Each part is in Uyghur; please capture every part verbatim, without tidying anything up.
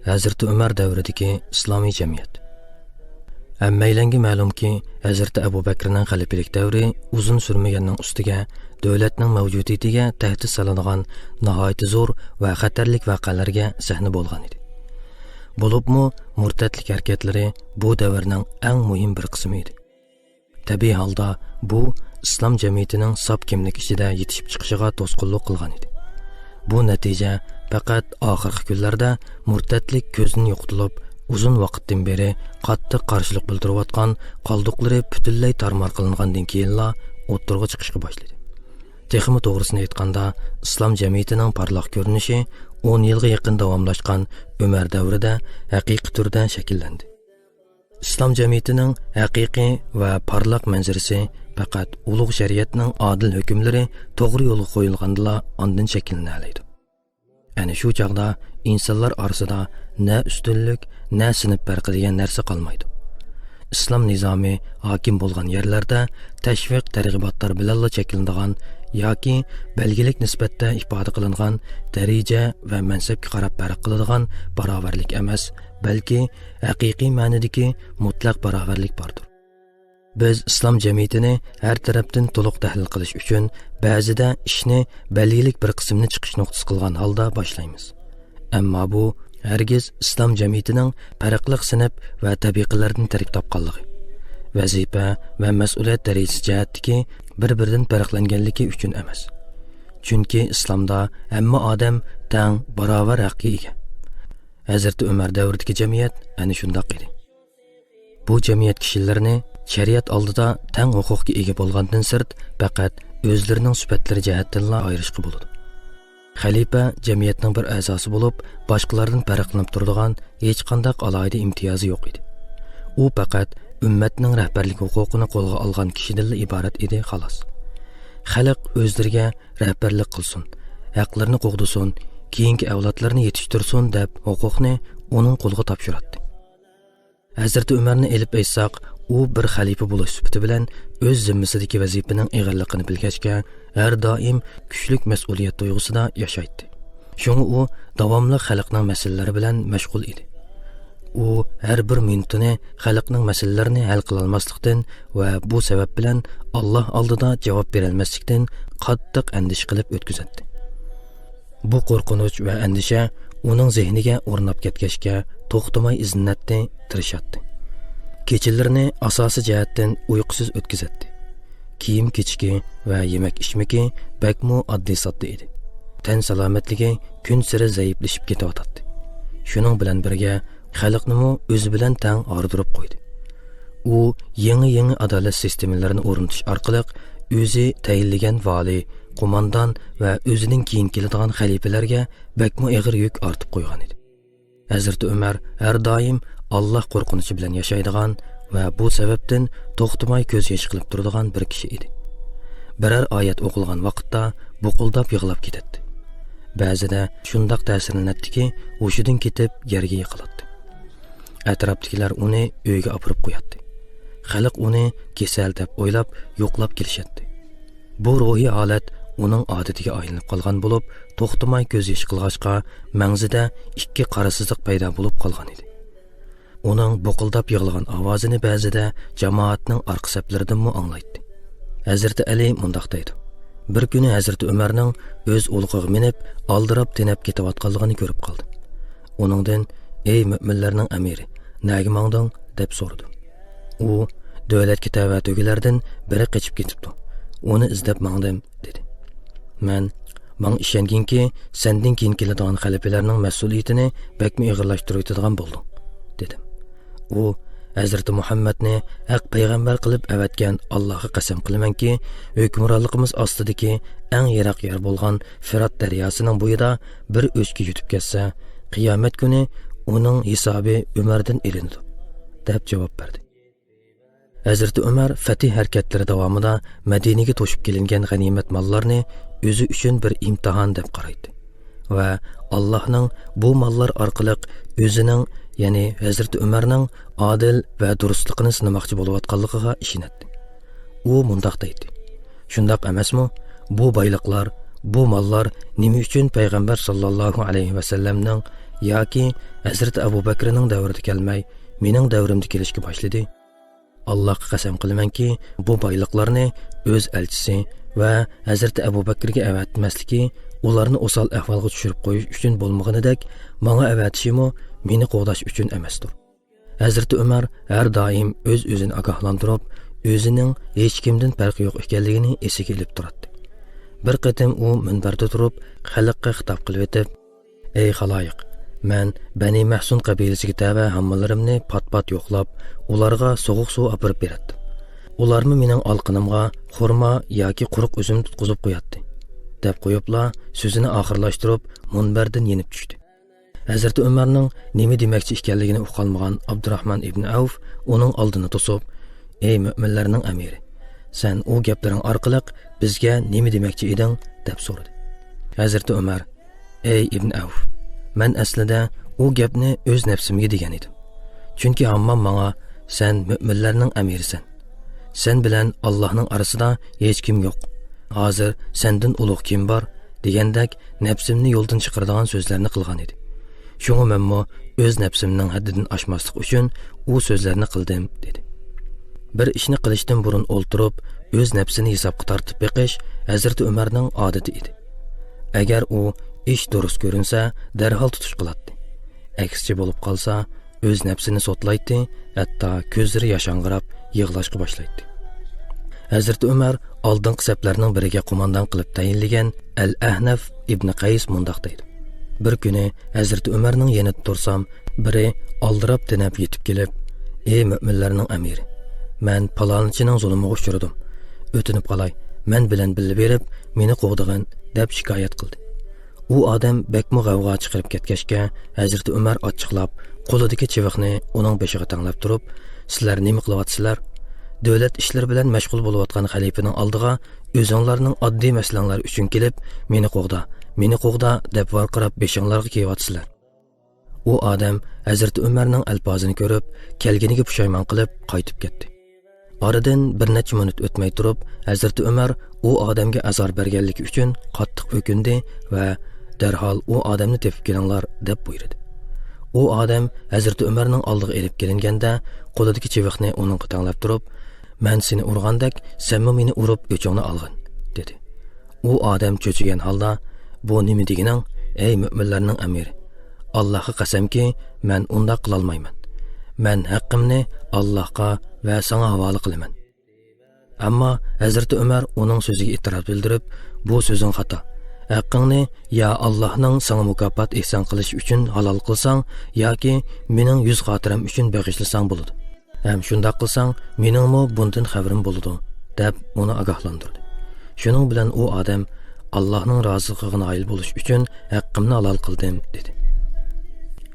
ھەزرىتى ئۆمەر دەۋرىدىكى ئىسلامىي جەمئىيەت. ھەممەيلەنگە مەلۇمكى، ھەزرىتى ئەبۇ بەكرىنىڭ خەلىپىلىك دەۋرى ئۇزۇن سۈرمىگەننىڭ ئۈستىگە، دۆلەتنىڭ مەۋجۇدىيىتىگە تەھدىت سالىدىغان ناھايىتى زور ۋە خەتەرلىك ۋەقەلەرگە سەھنە بولغان ئىدى. بولۇپمۇ مۇرتەتلىك ھەرىكەتلىرى بۇ دەۋرنىڭ ئەڭ مۇھىم بىر قىسمى ئىدى. تەبىئىي ھالدا بۇ ئىسلام جەمئىيىتىنىڭ ساپ كىملىك ئىچىدە يېتىشىپ چىقىشىغا توسقۇنلۇق قىلغان ئىدى. بۇ نەتىجە پەقەت ئاخىرقى كۈنلەردە مۇرتەتلىك كۆزدىن يوقىتىلىپ، ئۇزۇن ۋاقىتتىن بېرى قاتتىق قارشىلىق بىلدۈرۈۋاتقان قالدۇقلىرى پۈتۈنلەي تارمار قىلىنغاندىن كېيىنلا ئوتتۇرىغا چىقىشقا باشلىدى. تېخىمۇ توغرىسىنى ئېيتقاندا، ئىسلام جەمئىيىتىنىڭ پارلاق كۆرۈنۈشى ئون يىلغا يېقىن داۋاملاشقان ئۆمەر دەۋرىدە ھەقىقىي تۈردە شەكىللەندى. ئىسلام جەمئىيىتىنىڭ ھەقىقىي ۋە پارلاق مەنزىرىسى پەقەت ئۇلۇغ شەرىئەتنىڭ ئادىل ھۆكۈملىرى توغرا يولغا قويۇلغاندىلا ئاندىن شەكىللىنەلەيدۇ. ئەنە شۇ چاغدا ئىنسانلار ئارىسىدا نە ئۈستۈنلۈك، نە سىنىپ پەرقى دېگەن نەرسە قالمايدۇ. ئىسلام نىزامى ھاكىم بولغان يەرلەردە تەشۋىق، تەرغىباتلار بىلەنلا چەكلىنىدىغان ياكى بەلگىلىك نىسبەتتە ئىپادە قىلىنغان دەرىجە ۋە مەنسەپكە قاراپ پەرق قىلىدىغان باراۋەرلىك ئەمەس، بەلكى ھەقىقىي مەنىدىكى مۇتلەق باراۋەرلىك باردۇر. بىز ئىسلام جەمئىيىتىنى ھەر تەرەپتىن تولۇق تەھلىل قىلىش ئۈچۈن، بەزىدە ئىشنى بەلگىلىك بىر قىسىمنى چىقىش نۇقتىسى قىلغان ھالدا باشلايمىز. ئەمما بۇ ھەرگىز ئىسلام جەمئىيىتىنىڭ پەرقلىق سىنىپ ۋە تەبىقىلەردىن تەركىب تاپقانلىقى، ۋەزىپە ۋە مەسئۇلىيەت دەرىجىسى جەھەتتىكى بىر-بىرىدىن پەرقلەنگەنلىكى ئۈچۈن ئەمەس. چۈنكى ئىسلامدا ھەممە ئادەم تەڭ، باراۋەر ھەققە ئىگە. ھەزرىتى ئۆمەر دەۋرىدىكى جەمئىيەت ئەنە شۇنداق ئىدى. بۇ جەمئىيەت كىشىلىرىنى شەرىئەت ئالدىدا تەڭ ھوقۇققا ئىگە بولغاندىن سىرت، پەقەت ئۆزلىرىنىڭ سۈپەتلىرى جەھەتتىنلا ئايرىشقا بولىدۇ. خەلىپە جەمئىيەتنىڭ بىر ئەزاسى بولۇپ، باشقىلاردىن پەرقلىنىپ تۇرىدىغان ھېچقانداق ئالاھىدە ئىمتىيازى يوق ئىدى. ئۇ پەقەت ئۈممەتنىڭ رەھبەرلىك ھوقۇقىنى قولغا ئالغان كىشىدىنلا ئىبارەت ئىدى، خالاس. خەلق ئۆزلىرىگە رەھبەرلىك قىلسۇن، ھەقلىرىنى قوغدىسۇن، كېيىنكى ئەۋلادلىرىنى يېتىشتۈرسۇن دەپ ھوقۇقنى ئۇنىڭ قولىغا تاپشۇراتتى. ھەزرىتى ئۆمەرنى ئېلىپ ئېيتساق، ئۇ بىر خەلىپە بولۇش سۈپىتى بىلەن ئۆز زىممىسىدىكى ۋەزىپىنىڭ ئېغىرلىقىنى بىلگەچكە، ھەر دائىم كۈچلۈك مەسئۇلىيەت تۇيغۇسىدا ياشايتتى. شۇڭا ئۇ داۋاملىق خەلقنىڭ مەسىلىلىرى بىلەن مەشغۇل ئىدى. ئۇ ھەر بىر مىنۇتىنى خەلقنىڭ مەسىلىلىرىنى ھەل قىلالماسلىقتىن ۋە بۇ سەۋەب بىلەن ئاللاھ ئالدىدا جاۋاب بېرەلمەسلىكتىن قاتتىق ئەندىشە قىلىپ ئۆتكۈزەتتى. بۇ قورقۇنچ ۋە ئەندىشە ئۇنىڭ زېھنىگە ئورناپ كەتكەچكە، توختىماي ئىزدىنەتتى، تىرىشاتتى. كېچىلىرىنى ئاساسىي جەھەتتىن ئۇيقۇسىز ئۆتكۈزەتتى. كىيىم-كېچىكى ۋە يېمەك-ئىچمىكى بەكمۇ ئاددىي-ساددا ئىدى. تەن سالامەتلىكى كۈنسېرى زەئىپلىشىپ كېتىۋاتاتتى. شۇنىڭ بىلەن بىرگە، خەلقنىمۇ ئۆزى بىلەن تەڭ ھاردۇرۇپ قويدى. ئۇ يېڭى-يېڭى ئادالەت سىستېمىلىرىنى ئورنىتىش ئارقىلىق ئۆزى تەيىنلىگەن ۋالىي، قوماندان ۋە ئۆزىدىن كېيىن كېلىدىغان خەلىپىلەرگە بەكمۇ ئېغىر يۈك ئارتىپ قويغان ئىدى. ھەزرىتى ئۆمەر ھەر دائىم ئاللاھ قورقۇنچى بىلەن ياشايدىغان ۋە بۇ سەۋەبتىن توختىماي كۆز يېشى قىلىپ تۇرىدىغان بىر كىشى ئىدى. بىرەر ئايەت ئوقۇلغان ۋاقىتتا بۇقۇلداپ يىغلاپ كېتەتتى. بەزىدە شۇنداق تەسىرلىنەتتىكى، ھوشىدىن كېتىپ يەرگە يىقىلاتتى. ئەتراپتىكىلەر ئۇنى ئۆيگە ئاپىرىپ قوياتتى. خەلق ئۇنى كېسەل دەپ ئويلاپ يوقلاپ كېلىشەتتى. بۇ روھىي ھالەت ئۇنىڭ ئادىتىگە ئايلىنىپ قالغان بولۇپ، توختىماي كۆز يېشى قىلغاچقا، مەڭزىدە ئىككى قارا سىزىق پەيدا بولۇپ قالغان ئىدى. ئۇنىڭ بۇقۇلداپ يىغلىغان ئاۋازىنى بەزىدە جامائەتنىڭ ئارقا سەپلىرىدىنمۇ ئاڭلايتتى. ھەزرىتى ئەلى مۇنداق دەيدۇ: بىر كۈنى ھەزرىتى ئۆمەرنىڭ ئۆز ئۇلىقىغا مىنىپ، ئالدىراپ تېنەپ كېتىۋاتقانلىقىنى كۆرۈپ قالدىم. ئۇنىڭدىن: «ئەي مۆمىنلەرنىڭ ئەمىرى، نەگە ماڭدىڭ؟» دەپ سورىدىم. ئۇ: «دۆلەتكە تەۋە تۆگىلەردىن بىرى قېچىپ كېتىپتۇ. ئۇنى ئىزدەپ ماڭدىم» دېدى. مەن: «ماڭا ئىشەنگىنكى، سەندىن كېيىن كېلىدىغان خەلىپىلەرنىڭ مەسئۇلىيىتىنى بەكمۇ ئېغىرلاشتۇرۇۋېتىدىغان بولدۇڭ» دېدىم. ئۇ: «ھەزرىتى مۇھەممەدنى ھەق پەيغەمبەر قىلىپ ئەۋەتكەن ئاللاھقا قەسەم قىلىمەنكى، ھۆكۈمرانلىقىمىز ئاستىدىكى ئەڭ يىراق يەر بولغان فىرات دەرياسىنىڭ بويىدا بىر ئۆچكە يۈتۈپ كەتسە، قىيامەت كۈنى ئۇنىڭ ھېسابى ئۆمەردىن ئېلىنىدۇ» دەپ جاۋاب بەردى. ھەزرىتى ئۆمەر فەتھى ھەرىكەتلىرى داۋامىدا مەدىنىگە توشۇپ كېلىنگەن غەنىيمەت ماللارنى ئۆزى ئۈچۈن بىر ئىمتىھان دەپ قارايتتى ۋە ئاللاھنىڭ بۇ ماللار ئارقىلىق ئۆزىنىڭ، يەنى ھەزرىتى ئۆمەرنىڭ ئادىل ۋە دۇرۇسلۇقىنى سىنىماقچى بولۇۋاتقانلىقىغا ئىشىنەتتى. ئۇ مۇنداق دەيتتى: «شۇنداق ئەمەسمۇ؟ بۇ بايلىقلار، بۇ ماللار نېمە ئۈچۈن پەيغەمبەر ساللاللاھۇ ئەلەيھى ۋەسەللەمنىڭ ياكى ھەزرىتى ئەبۇ بەكرىنىڭ دەۋرىدە كەلمەي، مېنىڭ دەۋرىمدە كېلىشكە باشلىدى. ئاللاھقا قەسەم قىلىمەنكى، بۇ بايلىقلارنى ئۆز ئەلچىسى ۋە ھەزرىتى ئەبۇ بەكرىگە ئەۋەتمەسلىكى، ئۇلارنى ئوسال ئەھۋالغا چۈشۈرۈپ قويۇش ئۈچۈن بولمىغىنىدەك، ماڭا ئەۋەتىشىمۇ مېنى قوغداش ئۈچۈن ئەمەستۇر. ھەزرىتى ئۆمەر ھەر دائىم ئۆز-ئۆزىنى ئاگاھلاندۇرۇپ، ئۆزىنىڭ ھېچكىمدىن پەرقى يوق ئىكەنلىكىنى ئېسىگە ئېلىپ تۇراتتى. بىر قېتىم ئۇ مۇنبەردە تۇرۇپ، خەلققە خىتاب قىلىۋېتىپ، ئەي خالايىق، مەن بەنى مەھسۇن قەبىلىسىگە تەۋە ھاممىلىرىمنى پات-پات يوقلاپ، ئۇلارغا سوغۇق سۇ ئاپىرىپ بېرەتتىم. ئۇلارمۇ مېنىڭ ئالىقىنىمغا خورما ياكى قۇرۇق ئۈزۈم تۇتقۇزۇپ قوياتتى، دەپ قويۇپلا، سۆزىنى ئاخىرلاشتۇرۇپ، مۇنبەردىن يېنىپ چۈشتى. ھەزرىتى ئۆمەرنىڭ نېمە دېمەكچى ئىكەنلىكىنى ئۇقالمىغان ئابدۇراخمان ئىبنى ئەۋف ئۇنىڭ ئالدىنى توسۇپ، ئەي مۆمىنلەرنىڭ ئەمىرى، سەن ئۇ گەپلىرىڭ ئارقىلىق بىزگە نېمە دېمەكچى ئىدىڭ؟ دەپ سورىدى. ھەزرىتى ئۆمەر، ئەي ئىبنى ئەۋف، مەن ئەسلىدە ئۇ گەپنى ئۆز نەپسىمگە دېگەن ئىدىم. چۈنكى ھاممام ماڭا، سەن مۆمىنلەرنىڭ ئەمىرىسەن. سەن بىلەن ئاللاھنىڭ ئارىسىدا ھېچكىم يوق. ھازىر سەندىن ئۇلۇغ كىم بار؟ دېگەندەك نەپسىمنى يولدىن چىقىرىدىغان سۆزلەرنى قىلغان ئىدى. شۇڭا مەنمۇ ئۆز نەپسىمنىڭ ھەددىدىن ئاشماسلىق ئۈچۈن ئۇ سۆزلەرنى قىلدىم، دېدى. بىر ئىشنى قىلىشتىن بۇرۇن ئولتۇرۇپ، ئۆز نەپسىنى ھېسابقا تارتىپ بېقىش ھەزرىتى ئۆمەرنىڭ ئادىتى ئىدى. ئەگەر ئۇ ئىش دۇرۇس كۆرۈنسە، دەرھال تۇتۇش قىلاتتى. ئەكسىچە بولۇپ قالسا، ئۆز نەپسىنى سوتلايتتى، ھەتتا كۆزلىرى ياشاڭغىراپ يىغلاشقا باشلايتتى. ھەزرىتى ئۆمەر ئالدىنقى سەپلەرنىڭ بىرىگە قوماندان قىلىپ تەيىنلىگەن ئەل ئەھنەف ئىبنى قەيس مۇنداق دەيدۇ: بىر كۈنى ھەزرىتى ئۆمەرنىڭ يېنىدا تۇرسام، بىرى ئالدىراپ تېنەپ يېتىپ كېلىپ، ئەي مۆمىنلەرنىڭ ئەمىرى، مەن پالانچىنىڭ زۇلۇمىغا ئۇچرىدىم. ئۆتۈنۈپ قالاي، مەن بىلەن بىللە بېرىپ، مېنى قوغدىغىن، دەپ شىكايەت قىلدى. ئۇ ئادەم بەكمۇ غەۋغا چىقىرىپ كەتكەچكە، ھەزرىتى ئۆمەر ئاچچىقلاپ، قولىدىكى چىۋىقنى ئۇنىڭ بېشىغا تەڭلەپ تۇرۇپ، سىلەر نېمە قىلىۋاتىسىلەر؟ دۆلەت ئىشلىرى بىلەن مەشغۇل بولۇۋاتقان خەلىپىنىڭ ئالدىغا ئۆزۈڭلارنىڭ ئاددىي مەسىلەڭلار ئۈچۈن كېلىپ، مېنى قوغدا، مېنى قوغدا دەپ ۋارقىراپ بېشىڭلارغا كىيىۋاتىسىلەر. ئۇ ئادەم ھەزرىتى ئۆمەرنىڭ ئەلپازىنى كۆرۈپ، كەلگىنىگە پۇشايمان قىلىپ قايتىپ كەتتى. ئارىدىن بىر نەچچە مىنۇت ئۆتمەي تۇرۇپ، ھەزرىتى ئۆمەر ئۇ ئادەمگە ئازار بەرگەنلىكى ئۈچۈن قاتتىق ئۆكۈندى ۋە دەرھال ئۇ ئادەمنى تېپىپ كېلىڭلار، دەپ بۇيرۇدى. ئۇ ئادەم ھەزرىتى ئۆمەرنىڭ ئالدىغا ئېلىپ كېلىنگەندە، قولىدىكى چىۋىقنى ئۇنىڭغا تەڭلەپ تۇرۇپ، مەن سېنى ئۇرغاندەك، سەنمۇ مېنى ئۇرۇپ ئۆچۈڭنى ئالغىن، دېدى. ئۇ ئادەم چۆچۈگەن ھالدا، بۇ نېمە دېگىنىڭ، ئەي مۆمىنلەرنىڭ ئەمىرى؟ ئاللاھقا قەسەمكى، مەن ئۇنداق قىلالمايمەن. مەن ھەققىمنى ئاللاھقا ۋە ساڭا ھاۋالە قىلىمەن. ئەمما ھەزرىتى ئۆمەر ئۇنىڭ سۆزىگە ئېتىراز بىلدۈرۈپ، بۇ سۆزۈڭ خاتا. ھەققىڭنى يا ئاللاھنىڭ ساڭا مۇكاپات ئېھسان قىلىشى ئۈچۈن ھالال قىلساڭ ياكى مېنىڭ يۈز خاتىرەم ئۈچۈن بېغىشلىساڭ بولىدۇ. ھەم شۇنداق قىلساڭ، مېنىڭمۇ بۇندىن خەۋىرىم بولىدۇ، دەپ ئۇنى ئاگاھلاندۇردى. شۇنىڭ بىلەن ئۇ ئادەم، ئاللاھنىڭ رازىلىقىغا نائىل بولۇش ئۈچۈن ھەققىمنى ھالال قىلدىم، دېدى.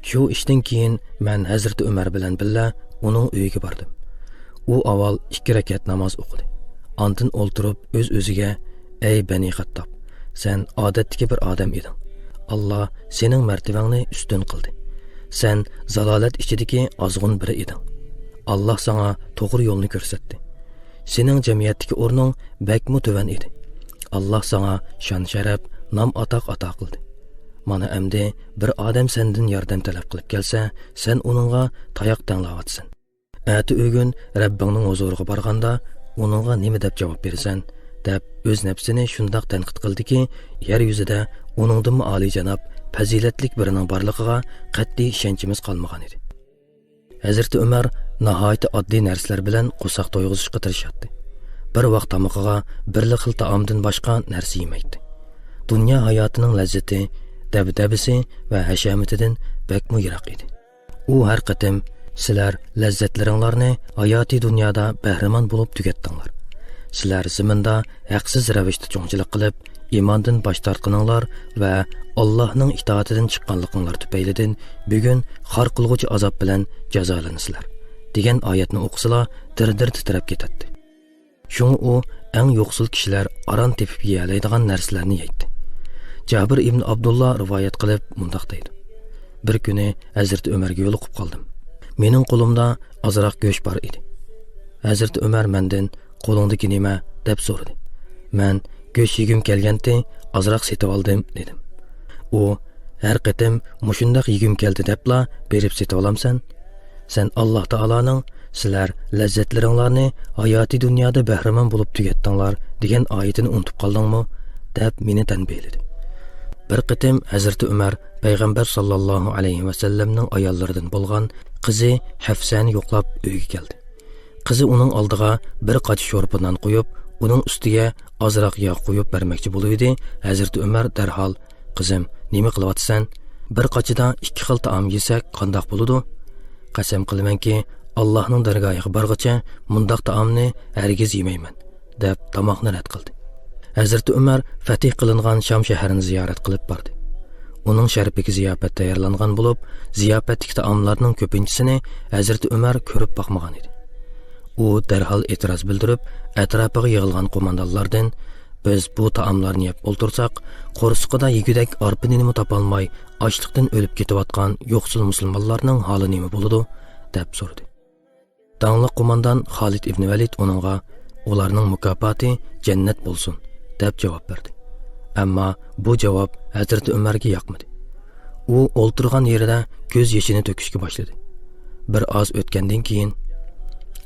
شۇ ئىشتىن كېيىن مەن ھەزرىتى ئۆمەر بىلەن بىللە ئۇنىڭ ئۆيىگە باردىم. ئۇ ئاۋۋال ئىككى رەكەت ناماز ئوقۇدى. ئاندىن ئولتۇرۇپ ئۆز-ئۆزىگە، ئەي بەنى خەتتاب، سەن ئادەتتىكى بىر ئادەم ئىدىڭ. ئاللا سېنىڭ مەرتىۋەڭنى ئۈستۈن قىلدى. سەن زالالەت ئىچىدىكى ئازغۇن بىرى ئىدىڭ. ئاللا ساڭا توغرا يولنى كۆرسەتتى. سېنىڭ جەمئىيەتتىكى ئورنۇڭ بەكمۇ تۆۋەن ئىدى. ئاللا ساڭا شان-شەرەپ، نام-ئاتاق ئاتا قىلدى. مانا ئەمدى بىر ئادەم سەندىن ياردەم تەلەپ قىلىپ كەلسە، سەن ئۇنىڭغا تاياق تەڭلەۋاتىسەن. ئەتە ئۆگۈن رەببىڭنىڭ ھۇزۇرىغا بارغاندا، ئۇنىڭغا نېمە دەپ جاۋاب بېرىسەن؟ دەپ ئۆز نەپسىنى شۇنداق تەنقىد قىلدىكى، يەر يۈزىدە ئۇنىڭدىنمۇ ئالىيجاناب، پەزىلەتلىك بىرىنىڭ بارلىقىغا قەتئىي ئىشەنچىمىز قالمىغان ئىدى. ھەزرىتى ئۆمەر ناھايىتى ئاددىي نەرسىلەر بىلەن قورساق تويغۇزۇشقا تىرىشاتتى. بىر ۋاق تامىقىغا بىرلا خىل تائامدىن باشقا نەرسە يېمەيتتى. دۇنيا ھاياتىنىڭ لەززىتى، دەبدەبىسى ۋە ھەشەمىتىدىن بەكمۇ يىراق ئىدى. ئۇ ھەر قېتىم، سىلەر لەززەتلىرىڭلارنى ھاياتىي دۇنيادا بەھرىمەن بولۇپ تۈگەتتىڭلار. سىلەر زېمىندا ھەقسىز رەۋىشتە چوڭچىلىق قىلىپ، ئىماندىن باش تارتقىنىڭلار ۋە ئاللاھنىڭ ئىتائىتىدىن چىققانلىقىڭلار تۈپەيلىدىن بۈگۈن خار قىلغۇچى ئازاب بىلەن جازالىنىسىلەر، دېگەن ئايەتنى ئوقۇسىلا، دىر-دىر تىترەپ كېتەتتى. شۇڭا ئۇ ئەڭ يوقسۇل كىشىلەر ئاران تېپىپ يېيەلەيدىغان نەرسىلەرنى يەيتتى. جابىر ئىبن ئابدۇللا رىۋايەت قىلىپ مۇنداق دەيدۇ: بىر كۈنى ھەزرىتى ئۆمەرگە يولۇقۇپ قالدىم. مېنىڭ قولۇمدا ئازراق گۆش بار ئىدى. ھەزرىتى ئۆمەر مەندىن، «قولۇڭدىكى نېمە؟» دەپ سورىدى. مەن، «گۆش يېگۈم كەلگەنتى، ئازراق سېتىۋالدىم» دېدىم. ئۇ، ھەر قېتىم مۇشۇنداق يېگۈم كەلدى دەپلا بېرىپ سېتىۋالامسەن؟ سەن ئاللا تائالانىڭ «سىلەر لەززەتلىرىڭلارنى ھاياتىي دۇنيادا بەھرىمەن بولۇپ تۈگەتتىڭلار» دېگەن ئايىتىنى ئۇنتۇپ قالدىڭمۇ؟ دەپ مېنى تەنبىھلىدى. بىر قېتىم ھەزرىتى ئۆمەر پەيغەمبەر ساللاللاھۇ ئەلەيھى ۋەسەللەمنىڭ ئاياللىرىدىن بولغان قىزى ھەفسەنى يوقلاپ ئۆيگە كەلدى. قىزى ئۇنىڭ ئالدىغا بىر قاچا شورپا نان قويۇپ، ئۇنىڭ ئۈستىگە ئازراق ياغ قويۇپ بەرمەكچى بولۇۋىدى. ھەزرىتى ئۆمەر دەرھال: «قىزىم، نېمە قىلىۋاتىسەن؟ بىر قاچىدا ئىككى خىل تائام يېسەك قانداق بولىدۇ؟ قەسەم قىلىمەنكى، ئاللاھنىڭ دەرگاھىغا بارغىچە مۇنداق تائامنى ھەرگىز يېمەيمەن» دەپ تاماقنى رەت قىلدى. ھەزرىتى ئۆمەر فەتھ قىلىنغان شام شەھىرىنى زىيارەت قىلىپ باردى. ئۇنىڭ شەرىپىگە زىياپەت تەييارلانغان بولۇپ، زىياپەتتىكى تائاملارنىڭ كۆپىنچىسىنى ھەزرىتى ئۆمەر كۆرۈپ باقمىغان ئىدى. ئۇ دەرھال ئېتىراز بىلدۈرۈپ، ئەتراپىغا يىغىلغان قوماندانلاردىن: «بىز بۇ تائاملارنى يەپ ئولتۇرساق، قورسىقىدا يېگۈدەك ئارپا نېنىمۇ تاپالماي، ئاچلىقتىن ئۆلۈپ كېتىۋاتقان يوقسۇل مۇسۇلمانلارنىڭ ھالى نېمە بولىدۇ؟» دەپ سورىدى. داڭلىق قوماندان خالىد ئىبن ۋەلىد ئۇنىڭغا: «ئۇلارنىڭ مۇكاپاتى جەننەت بولسۇن» دەپ جاۋاب بەردى. ئەمما بۇ جاۋاب ھەزرىتى ئۆمەرگە ياقمىدى. ئۇ ئولتۇرغان يېرىدە كۆز يېشىنى تۆكۈشكە باشلىدى. بىر ئاز ئۆتكەندىن كېيىن: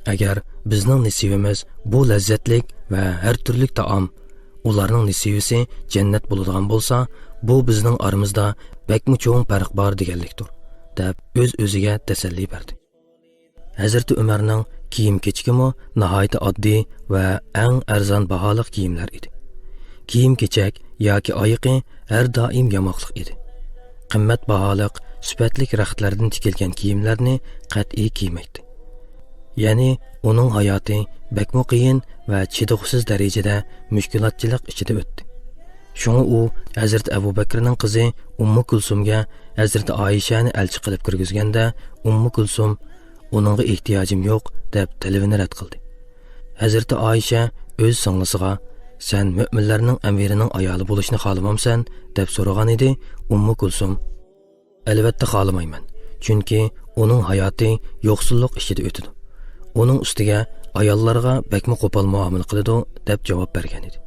«ئەگەر بىزنىڭ نېسىۋىمىز بۇ لەززەتلىك ۋە ھەر تۈرلۈك تائام، ئۇلارنىڭ نېسىۋىسى جەننەت بولىدىغان بولسا، بۇ بىزنىڭ ئارىمىزدا بەكمۇ چوڭ پەرق بار دېگەنلىكتۇر» دەپ ئۆز-ئۆزىگە تەسەللى بەردى. ھەزرىتى ئۆمەرنىڭ كىيىم-كېچىكىمۇ ناھايىتى ئاددىي ۋە ئەڭ ئەرزان باھالىق كىيىملەر ئىدى. كىيىم-كېچەك ياكى ئايىقى ھەر دائىم ياماقلىق ئىدى. قىممەت باھالىق، سۈپەتلىك رەختلەردىن تىكىلگەن كىيىملەرنى قەتئىي كىيمەيتتى. يەنى ئۇنىڭ ھاياتى بەكمۇ قىيىن ۋە چىدىغۇسىز دەرىجىدە مۈشكۈلاتچىلىق ئىچىدە ئۆتتى. شۇڭا ئۇ ھەزرىتى ئەبۇ بەكرىنىڭ قىزى ئۇممۇ كۇلسۇمگە ھەزرىتى ئائىشەنى ئەلچى قىلىپ كىرگۈزگەندە، ئۇممۇ كۇلسۇم: «ئۇنىڭغا ئېھتىياجىم يوق» دەپ تەلىپىنى رەت قىلدى. ھەزرىتى ئائىشە ئۆز سىڭلىسىغا: «سەن مۆمىنلەرنىڭ ئەمىرىنىڭ ئايالى بولۇشنى خالىمامسەن؟» دەپ سورىغان ئىدى. ئۇممۇ كۇلسۇم: «ئەلۋەتتە خالىمايمەن، چۈنكى ئۇنىڭ ھاياتى يوقسۇللۇق ئىچىدە ئۆتىدۇ. ئۇنىڭ ئۈستىگە ئاياللارغا بەكمۇ قوپال مۇئامىلە قىلىدۇ» دەپ جاۋاب بەرگەن ئىدى.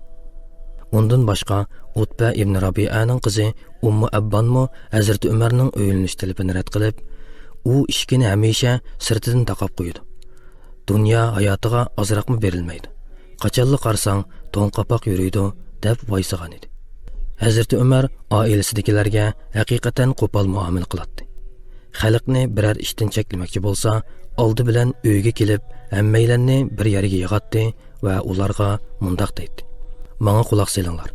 ئۇندىن باشقا ئۇتبە ئىبن رابىئەنىڭ قىزى ئۇممۇ ئەببانمۇ ھەزرىتى ئۆمەرنىڭ ئۆيلىنىش تەلىپىنى رەت قىلىپ، «ئۇ ئىشىكىنى ھەمىشە سىرتىدىن تاقاپ قويىدۇ. دۇنيا ھاياتىغا ئازراقمۇ بېرىلمەيدۇ. قاچانلا قارىساڭ توڭ قاپاق يۈرىدۇ» دەپ ۋايسىغان ئىدى. ھەزرىتى ئۆمەر ئائىلىسىدىكىلەرگە ھەقىقەتەن قوپال مۇئامىلە قىلاتتى. خەلقنى بىرەر ئىشتىن چەكلىمەكچى بولسا، ئالدى بىلەن ئۆيگە كېلىپ، ھەممەيلەننى بىر يەرگە يىغاتتى ۋە ئۇلارغا مۇنداق دەيتتى: «ماڭا قۇلاق سېلىڭلار.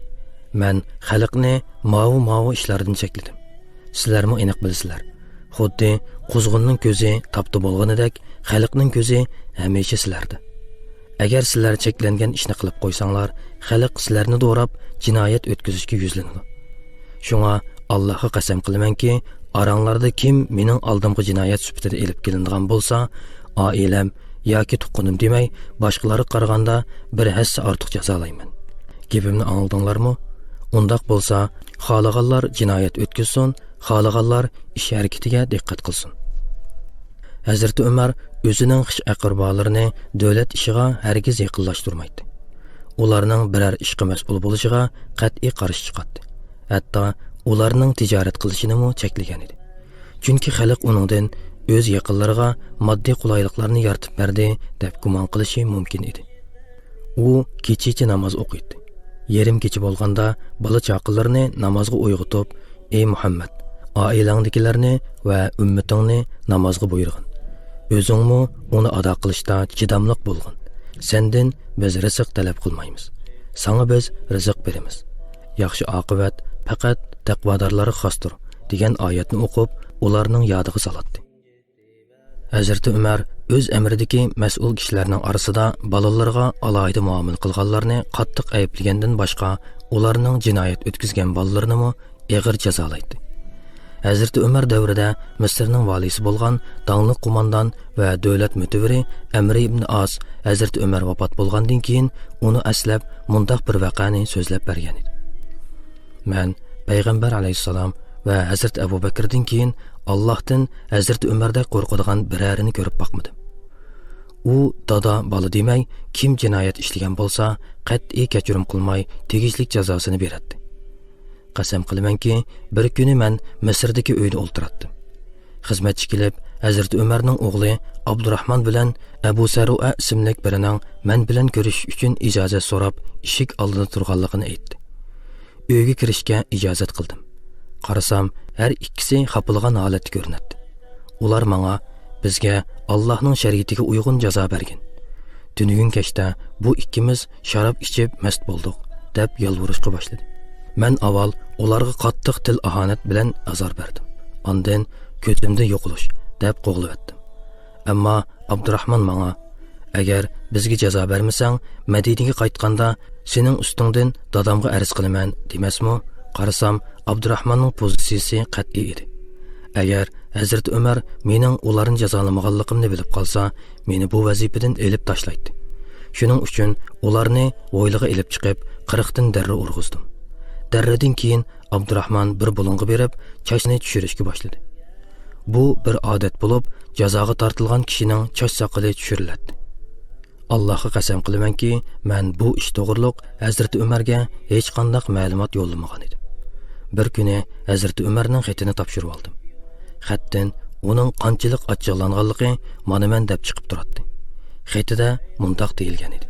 مەن خەلقنى ماۋۇ-ماۋۇ ئىشلاردىن چەكلىدىم. سىلەرمۇ ئېنىق بىلىسىلەر. خۇددى قۇزغۇننىڭ كۆزى تاپتا بولغىنىدەك، خەلقنىڭ كۆزى ھەمىشە سىلەردە. ئەگەر سىلەر چەكلەنگەن ئىشنى قىلىپ قويساڭلار، خەلق سىلەرنى دوراپ جىنايەت ئۆتكۈزۈشكە يۈزلىنىدۇ. شۇڭا ئاللاھقا قەسەم قىلىمەنكى، ئاراڭلاردا كىم مېنىڭ ئالدىمغا جىنايەت سۈپىتىدە ئېلىپ كېلىنىدىغان بولسا، ئائىلەم ياكى تۇغقىنىم دېمەي، باشقىلارغا قارىغاندا بىر ھەسسە ئارتۇق جازالايمەن. گېپىمنى ئاڭلىدىڭلارمۇ؟ ئۇنداق بولسا، خالىغانلار جىنايەت ئۆتكۈزسۇن، خالىغانلار ئىش ھەرىكىتىگە دىققەت قىلسۇن.» ھەزرىتى ئۆمەر ئۆزىنىڭ خىش ئەقرىبالىرىنى دۆلەت ئىشىغا ھەرگىز يېقىنلاشتۇرمايتتى. ئۇلارنىڭ بىرەر ئىشقا مەسئۇل بولۇشىغا قەتئىي قارشى چىقاتتى. ھەتتا ئۇلارنىڭ تىجارەت قىلىشىنىمۇ چەكلىگەن ئىدى. چۈنكى خەلق ئۇنىڭدىن ئۆز يېقىنلىرىغا ماددىي قولايلىقلارنى يارىتىپ بەردى دەپ گۇمان قىلىشى مۇمكىن ئىدى. ئۇ كېچىچە ناماز ئوقۇيتتى. يېرىم كېچە بولغاندا بالا چاقىلىرىنى نامازغا ئويغىتىپ، «ئەي مۇھەممەد، ئائىلەڭدىكىلەرنى ۋە ئۈممىتىڭنى نامازغا بۇيرۇغىن. ئۆزۈڭمۇ ئۇنى ئادا قىلىشتا چىداملىق بولغىن. سەندىن بىز رىزىق تەلەپ قىلمايمىز. ساڭا بىز رىزىق بېرىمىز. ياخشى ئاقىۋەت پەقەت تەقۋادارلارغا خاستۇر» دېگەن ئايەتنى ئوقۇپ، ئۇلارنىڭ يادىغا سالاتتى. ھەزرىتى ئۆمەر ئۆز ئەمرىدىكى مەسئۇل كىشىلەرنىڭ ئارىسىدا بالىلىرىغا ئالاھىدە مۇئامىلە قىلغانلارنى قاتتىق ئەيىبلىگەندىن باشقا، ئۇلارنىڭ جىنايەت ئۆتكۈزگەن بالىلىرىنىمۇ ئېغىر جازالايتتى. ھەزرىتى ئۆمەر دەۋرىدە مىسىرنىڭ ۋالىيسى بولغان داڭلىق قوماندان ۋە دۆلەت مۆتىۋىرى ئەمرى ئىبن ئاس ھەزرىتى ئۆمەر ۋاپات بولغاندىن كېيىن ئۇنى ئەسلەپ مۇنداق بىر ۋەقەنى سۆزلەپ بەرگەن ئىدى: «مەن پەيغەمبەر ئەلەيھىسسالام ۋە ھەزرىتى ئەبۇ بەكىردىن كېيىن ئاللاھتىن ھەزرىتى ئۆمەردەك قورقىدىغان بىرەرىنى كۆرۈپ باقمىدىم. ئۇ دادا، بالا دېمەي، كىم جىنايەت ئىشلىگەن بولسا، قەتئىي كەچۈرۈم قىلماي، تېگىشلىك جازاسىنى بېرەتتى. قەسەم قىلىمەنكى، بىر كۈنى مەن مىسىردىكى ئۆيدە ئولتۇراتتىم. خىزمەتچى كېلىپ، ھەزرىتى ئۆمەرنىڭ ئوغلى ئابدۇراھمان بىلەن ئەبۇ سەرۇئە ئىسىملىك بىرىنىڭ مەن بىلەن كۆرۈشۈش ئۈچۈن ئىجازەت سوراپ، ئىشىك ئالدىدا تۇرغانلىقىنى ئېيتتى. ئۆيگە كىرىشكە ئىجازەت قىلدىم. قارىسام، ھەر ئىككىسى خاپىلىغان ھالەتتە كۆرۈنەتتى. ئۇلار ماڭا، «بىزگە ئاللاھنىڭ شەرىئىتىگە ئۇيغۇن جازا بەرگىن. تۈنۈگۈن كەچتە بۇ ئىككىمىز شاراب ئىچىپ مەست بولدۇق» دەپ يالۋۇرۇشقا باشلىدى. مەن ئاۋۋال ئۇلارغا قاتتىق تىل ئاھانەت بىلەن ئازار بەردىم. ئاندىن «كۆزۈمدىن يوقىلىش» دەپ قوغلىۋەتتىم. ئەمما ئابدۇراھمان ماڭا، «ئەگەر بىزگە جازا بەرمىسەڭ، مەدىنىگە قايتقاندا سېنىڭ ئۈستۈڭدىن دادامغا ئەرز قىلىمەن» دېمەسمۇ؟ قارىسام، ئابدۇراھماننىڭ پوزىتسىيىسى قەتئىي ئىدى. ئەگەر ھەزرىتى ئۆمەر مېنىڭ ئۇلارنى جازالىمىغانلىقىمنى بىلىپ قالسا، مېنى بۇ ۋەزىپىدىن ئېلىپ تاشلايتتى. شۇنىڭ ئۈچۈن ئۇلارنى ھويلىغا ئېلىپ چىقىپ، قىرىقتىن دەررە ئۇرغۇزدۇم. دەررىدىن كېيىن ئابدۇراھمان بىر بۇلۇڭغا بېرىپ، چاچنى چۈشۈرۈشكە باشلىدى. بۇ بىر ئادەت بولۇپ، جازاغا تارتىلغان كىشىنىڭ چاچ ساقىلى چۈشۈرۈلەتتى. ئاللاھقا قەسەم قىلىمەنكى، مەن بۇ ئىش توغرۇلۇق ھەزرىتى ئۆمەرگە ھېچقانداق مەلۇمات يوللىمىغان ئىدىم. بىر كۈنى ھەزرىتى ئۆمەرنىڭ خېتىنى تاپشۇرۇۋالدىم. خەتتىن ئۇنىڭ قانچىلىك ئاچچىقلانغانلىقى مانا مەن دەپ چىقىپ تۇراتتى. خېتىدە مۇنداق دېيىلگەن ئىدى: